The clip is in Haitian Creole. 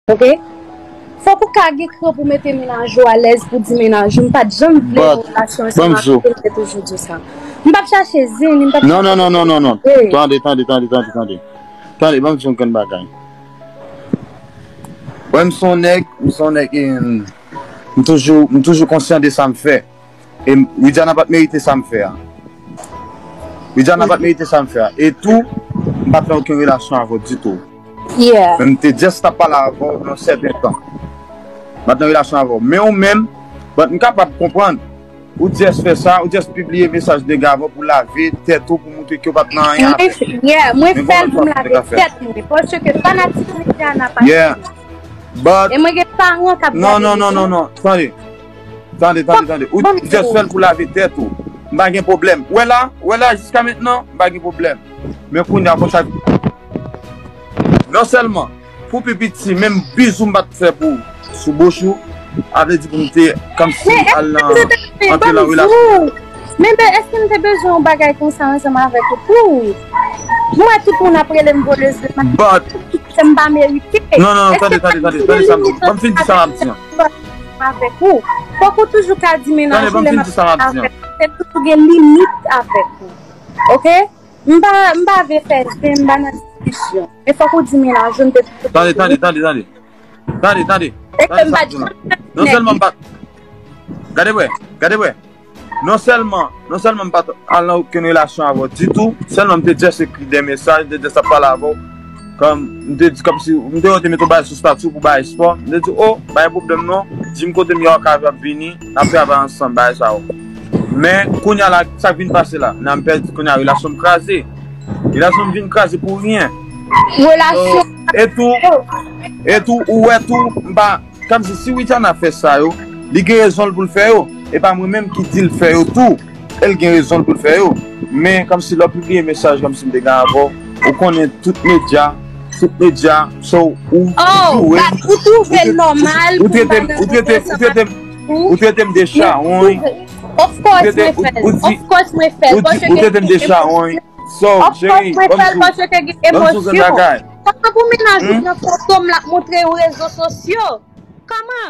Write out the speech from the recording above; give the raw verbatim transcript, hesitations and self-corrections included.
Ok? Fòk ou ka gen kran pou mete mennaj ou alèz, pou di mennaj ou, m pa t janm vle yon relasyon ansanm avè w, m te toujou di w sa. M p ap chache zen, m p ap chache. Non, non, non, non, non, non. Tande, tande, tande, tande, tande. Tande, ban m di yon grenn bagay. Mwen, m se yon nèg, m se yon nèg, e, m toujou, m toujou konsyan de sa m fè. E m, Widiana pa t merite sa m fè a. Widiana pa t merite sa m fè a. E tou, m pa t nan okenn relasyon avè w ditou. Yeah. Men m te just ap pale avè w nan sèten tan. M pa t nan relasyon avè w. Men ou menm, but m kapab konprann. Ou just fè sa, ou just pibliye mesaj nèg avan pou lave tèt ou, pou montre ke w pa t nan anyen avè l. Yeah, mwen fè l pou m lave tèt mwen. Paske fanatik Widiana pa. Yeah. But, e mwen gen paran k ap gade non, non, non, non, non. Tande. Tande, tande, tande. Ou just fè l pou lave tèt ou. M pa gen pwoblèm. Ou wè la, ou wè la, jiska mentnan, m pa gen pwoblèm. Men kounye a, konsa, non sèlman, pou pi piti, menm bizou m pa t fè pou sou bouch ou, a vle di pou m te kòmsi al nan, antre nan relasyon. Men, men èske m te bezwen yon bagay konsa ansanm avèk ou tou? Mwen, tout moun ap rele m voleuse de match. But, se m pa merite. Non, non, non, tande, tande, tande, tande sa m di. Ban m fin di sa m ap di an. Avèk ou. Fòk ou toujou ka di mennaj ou lè m ap pale avèk ou. Se toujou gen limit avèk ou. Ok? M pa, m pa vle fè zen, m pa nan diskisyon. Men fòk ou di mennaj ou, m te toujou. Tande, tande, tande, tande. Tande, tande. Tande sa m di la. Non sèlman m pa. Gade wè, gade wè. Non sèlman, non sèlman m pa t al nan okenn relasyon avè w ditou, sèlman m te just ekri de mesaj, m te just ap pale avè w. Kòm, m te di kòmsi, m te wè w te mete yon bagay sou stati w pou bay espwa. M te di, o, pa gen pwoblèm non, di m kote m ye, w ka ap vini, n ap travay ansanm, bagay sa yo. Men, kounye a la, sa k vin pase la, nan m pèdi, kounye a relasyon m kraze. Relasyon m vin kraze pou ryen. Relasyon. So, e tou, e tou, ou wè tou, m pa, kòmsi si Widiana fè sa yo, li gen rezon l pou l fè yo. E pa mwen menm ki di l fè yo tou. E l gen rezon l pou l fè yo. Men kòmsi lè w pibliye mesaj kòmsi m te gen avè w, ou konnen tout medya, tout medya, so ou, ou twouve m, ou twouve l nòmal pou m pa nan relasyon avèk ou. Ou trete m de chawony. Of course mwen fè l. Of course mwen fè l. Paske gen emosyon. Of course mwen fè l paske gen emosyon. Kòman pou mennaj ou pran foto m l ap montre yo rezo sosyo? Kòman?